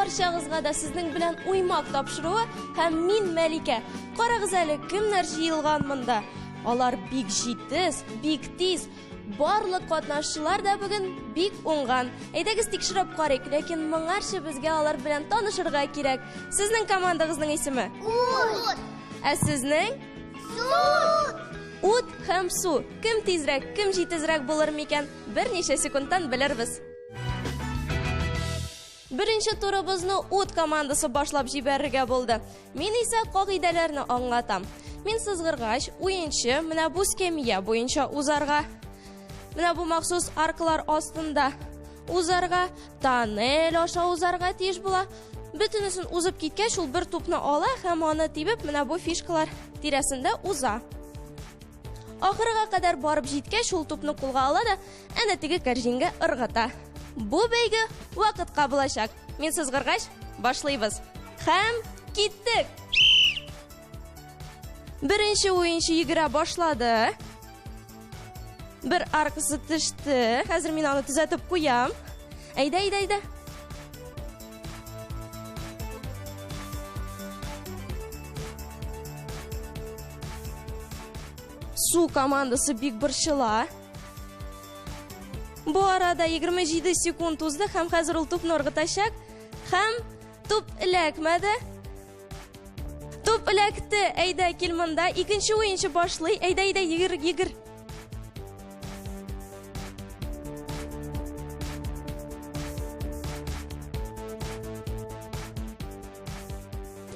Барчагызга да сезнең белән уймак тапшыруы һәм мин Мәликә. Карагыз әле, кемнәр җыелган монда? Алар бик җитез, бик тиз. Барлык катнашчылар да бүген бик уңган. Әйдәгез тикшереп карыйк, ләкин моңарчы безгә алар белән танышырга кирәк. Сезнең командагызның исеме? Ут. Ә сезнең? Су. Ут һәм су. Кем тизрәк, кем җитезрәк булыр микән? Берничә секундтан белербез. Беренче турыбызны ут командасы башлап җибәрергә булды. Мин исә кагыйдәләрне аңлатам. Мин сызгыргач, уенчы менә бу скамья буенча узарга, менә бу махсус аркалар астында узарга, тоннель аша узарга тиеш була. Бөтенесен узып киткәч, ул бер тупны ала һәм аны тибеп, менә бу фишкалар тирәсендә уза. Ахырга кадәр барып җиткәч, ул тупны кулга ала да, әнә теге кәрҗингә ыргыта. Бу бәйге вакытка булачак. Мин сызгыргач, башлыйбыз. Һәм киттек! Беренче уенчы йөгерә башлады. Бер аркасы төште. Хәзер мин аны төзәтеп куям. Әйдә, әйдә, әйдә. Су командасы бик борчыла. Бу арада 27 секунд узды һәм хәзер ул тупны ыргытачак. Һәм туп эләкмәде. Туп эләкте. Әйдә, кил монда. Икенче уенчы башлый. Әйдә, әйдә, йөгер, йөгер.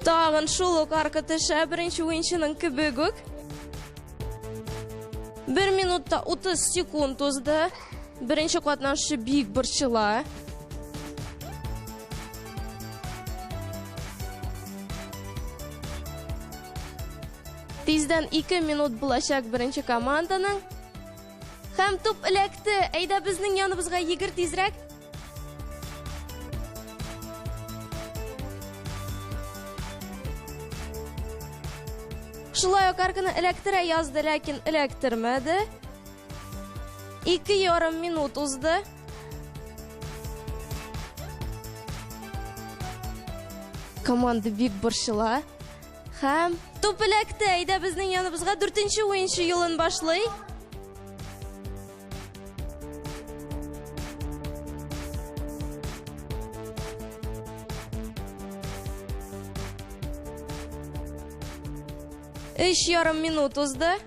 Тагын шул ук арка төшә беренче уенчының кебек үк. 1 минутта 30 секунд узды. Беренче катнашчы бик борчыла. Тиздән 2 минут булачак беренче команданың. Һәм туп эләкте. Әйдә безнең яныбызга йөгер тизрәк. Шулай ук арканы эләктерә язды, ләкин эләктермәде. 2,5 минут узды. Команда бик борчыла. Һәм туп эләкте. Әйдә безнең яныбызга дүртенче уенчы юлын башлый. Өч ярым минут узды.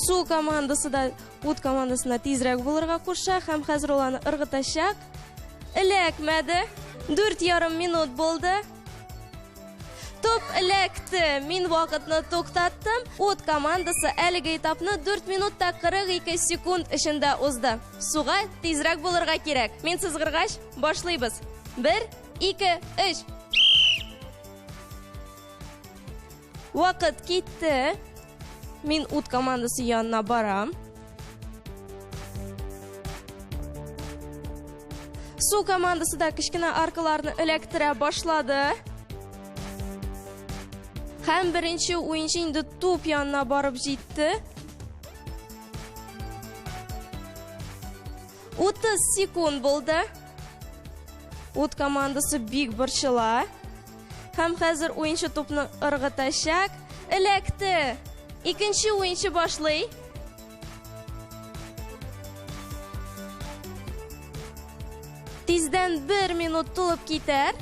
Су командасы да ут командасына тизрәк булырга куша һәм хәзер ул аны ыргытачак. Эләкмәде. 4,5 минут булды. Топ эләкте. Мин вакытны туктаттым. Ут командасы әлеге этапны 4 минутта 42 секунд эчендә узды. Суга тизрәк булырга кирәк. Мин сызгыргач, башлыйбыз. 1, 2, 3. Вакыт китте. Мин ут командасы янына барам. Су командасы да кечкенә аркаларны эләктерә башлады. Һәм беренче уенчы инде туп янына барып җитте. 30 секунд булды. Ут командасы бик борчыла. Һәм хәзер уенчы тупны ыргытачак. Эләкте. Икенче уенчы башлый. Тиздән бер минут тулып китәр.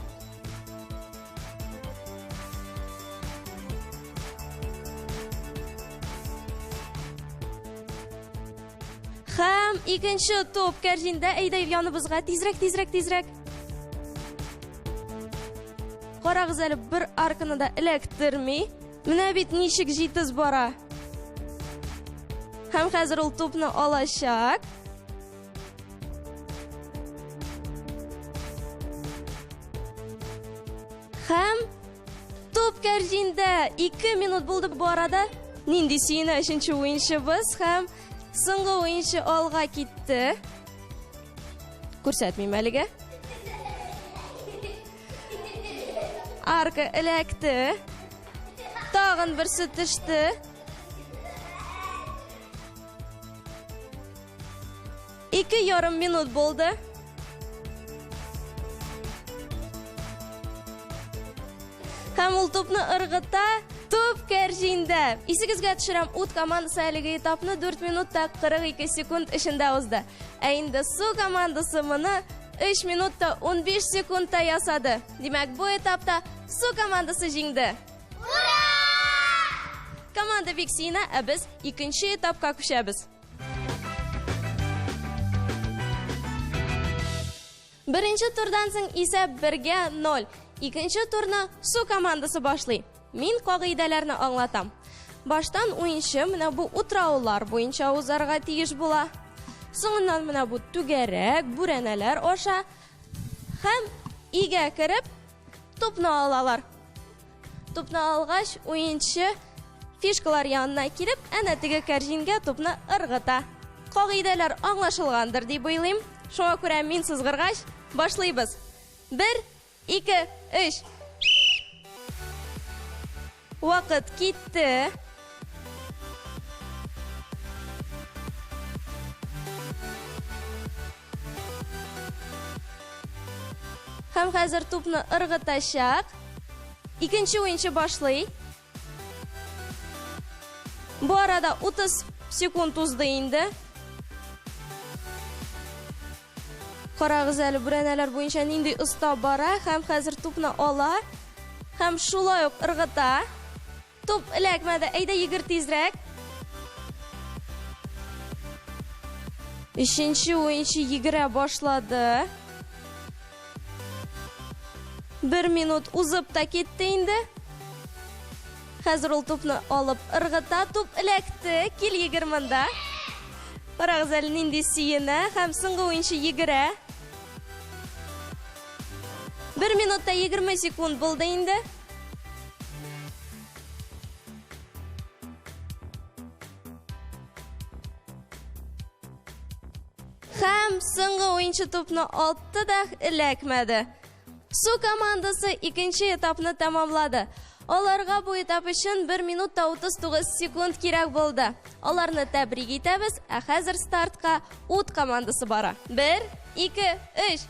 Һәм икенче топ кәрҗиндә әйдә яныбызга тизрәк, тизрәк, тизрәк. Карагыз әле, бер арканы да эләктерми. Менә бит ничек җитез бара. Һәм хәзер ул тупны алачак. Һәм туп кәрҗиндә 2 минут булды бу арада. Нинди сөенә өченче уенчыбыз һәм соңгы уенчы алга китте. Күрсәтмим әлегә. Арка эләкте. Тагын берсе төште. 2,5 минут булды. Һәм ул тупны ыргыта, туп кәрҗиндә. Исегезгә төшерәм, ут командасы әлеге этапны 4 минутта 42 секунд эчендә узды. Ә инде су командасы моны 3 минутта 15 секундта ясады. Димәк, бу этапта су командасы җиңде. Ура! Команда бик сөенә, ә без икенче этапка күчәбез. Беренче турдан соң исәп бергә 0. Икенче турны су командасы башлый. Мин кагыйдәләрне аңлатам. Баштан уенчы менә бу утраулар буенча узарга тиеш була. Соңыннан менә бу түгәрәк, бүрәнәләр аша һәм игә кереп тупны алалар. Тупны алгач, уенчы фишкалар янына килеп, әнә теге кәрҗингә тупны ыргыта. Кагыйдәләр аңлашылгандыр дип уйлыйм. Шуңа күрә мин сызгыргач, башлыйбыз. 1, 2, 3. Вакыт китте. Һәм хәзер тупны ыргытачак. Икенче уенчы башлый. Бу арада 30 секунд узды инде. Карагыз әле, бүрәнәләр буенча нинди оста бара һәм хәзер тупны ала һәм шулай ук ыргыта. Туп эләкмәде, әйдә йөгер тизрәк. Өченче уенчы йөгерә башлады. 1 минут узып та китте инде. Хәзер ул тупны алып ыргыта, туп эләкте. Кил йөгер монда. Карагыз әле нинди сөенә һәм соңгы уенчы йөгерә. 1 минутта 20 секунд булды инде. Һәм соңгы уенчы тупны атты да эләкмәде. Су командасы икенче этапны тәмамлады. Аларга бу этап өчен 1 минутта 39 секунд кирәк булды. Аларны тәбрик итәбез, ә хәзер стартка ут командасы бара. 1, 2, 3.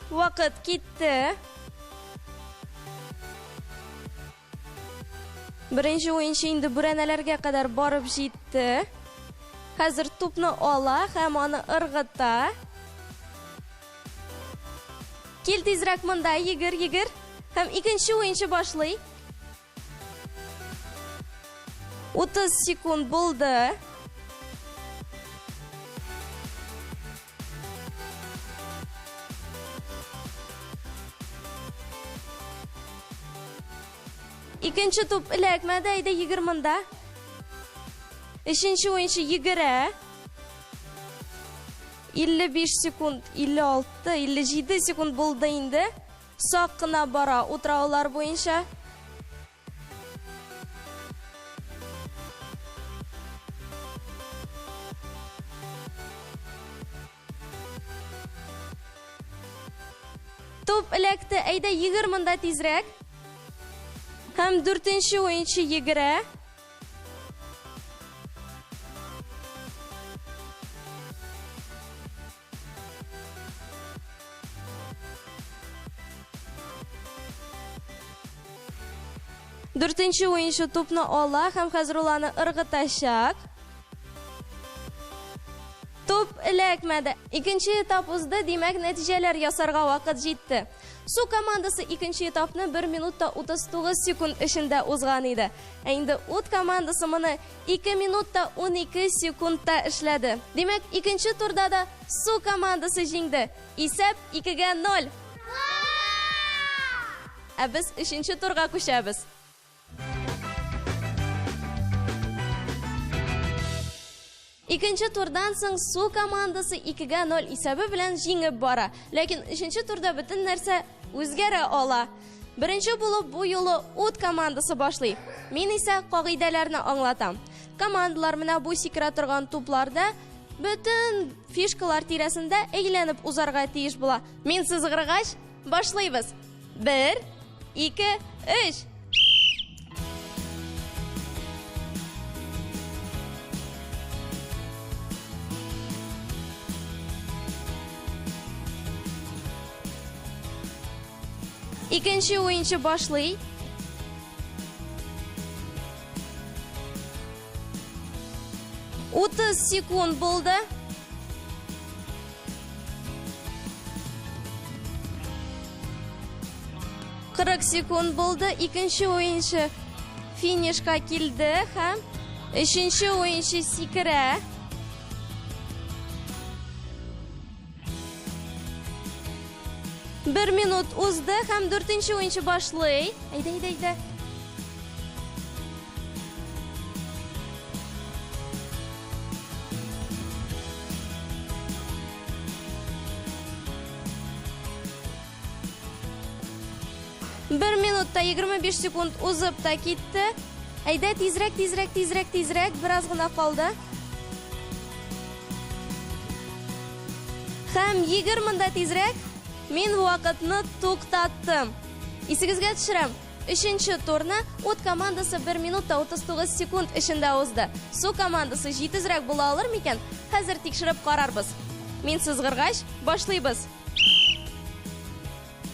Вакыт китте. Беренче уенчы инде бүрәнәләргә кадәр барып җитте. Хәзер тупны ала һәм аны ыргыта. Кил тизрәк монда, йөгер, йөгер. Һәм икенче уенчы башлый. 30 секунд булды. Икенче туп эләкмәде, әйдә йөгер монда. Өченче уенчы йөгерә. 55 секунд, 56, 57 секунд булды инде. Сак кына бара утраулар буенча. Туп эләкте, әйдә йөгер монда тизрәк. Һәм дүртенче уенчы йөгерә. Дүртенче уенчы тупны ала һәм хәзер ул аны ыргытачак. Туп эләкмәде. Икенче этап узды, димәк, нәтиҗәләр ясарга вакыт җитте. Су командасы икенче этапны 1 минутта 39 секунд эчендә узган иде. Ә инде ут командасы моны 2 минутта 12 секундта эшләде. Димәк, икенче турда да су командасы җиңде. Исәп 2-0. Ә без өченче турга күчәбез. Икенче турдан соң су командасы 2-0 исәбе белән җиңеп бара. Ләкин өченче турда бөтен нәрсә үзгәрә ала. Беренче булып бу юлы ут командасы башлый. Мин исә кагыйдәләрне аңлатам. Командалар менә бу сикерә торган тупларда бөтен фишкалар тирәсендә әйләнеп узарга тиеш була. Мин сызгыргач, Башлыйбыз. Бер, ике, өч. Икенче уенчы башлый. 30 секунд булды. 40 секунд булды. Икенче уенчы финишка килде һәм өченче уенчы сикерә. Бер минут узды һәм дүртенче уенчы башлый. Әйдә, әйдә, әйдә. Бер минутта 25 секунд узып та китте. Әйдә, тизрәк, тизрәк, тизрәк, тизрәк, бераз гына калды. Һәм 20 да тизрәк мин вакытны туктаттым. Исегезгә төшерәм, өченче турны Ут командасы 1 минутта 39 секунд эчендә узды. Су командасы җитезрәк була алыр микән? Хәзер тикшереп карарбыз. Мин сызгыргач, башлыйбыз.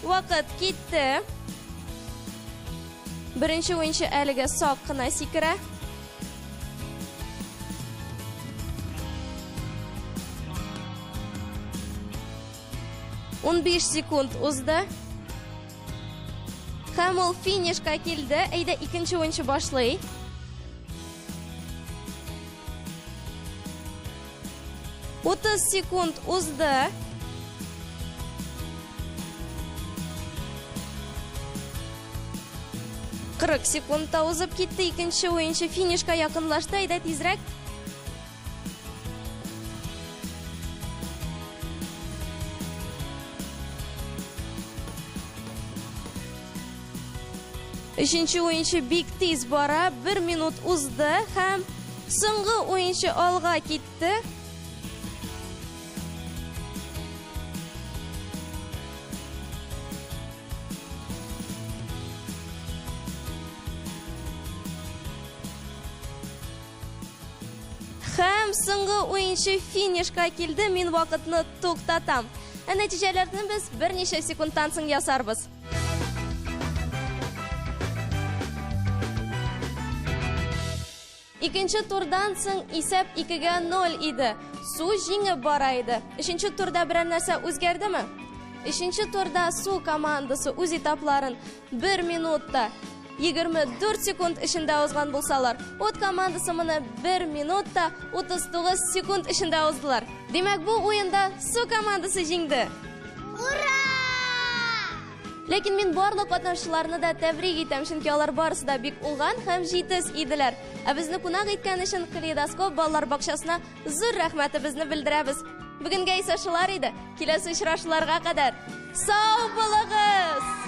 Вакыт китте. Беренче уенчы әлегә сак кына сикерә. 15 секунд узды. Һәм ул финишка килде. Әйдә, икенче уенчы башлый. 30 секунд узды. 40 секунд та узып китте. Икенче уенчы финишка якынлашты. Әйдә тизрәк. Өченче уенчы бик тиз бара, бер минут узды һәм соңгы уенчы алга китте. Һәм соңгы уенчы финишка килде, мин вакытны туктатам. Ә нәтиҗәләрне без берничә секундтан соң ясарбыз. Икенче турдан соң исәп 2-гә 0 иде. Су җиңеп бара иде. Өченче турда берәр нәрсә үзгәрдеме? Өченче турда Су командасы үз этапларын 1 минутта 24 секунд эчендә узган булсалар, Ут командасы моны 1 минутта 39 секунд эчендә уздылар. Димәк, бу уенда Су командасы җиңде. Ура! Ләкин мин барлык катнашучыларны да тәбрик итәм, чөнки алар барысы да бик уңган һәм җитез иделәр. Ә безне кунак иткән өчен Калейдоскоп балалар бакчасына зур рәхмәтебезне белдерәбез. Бүгенгә исә шулар иде. Киләсе очрашуларга кадәр. Сау булыгыз!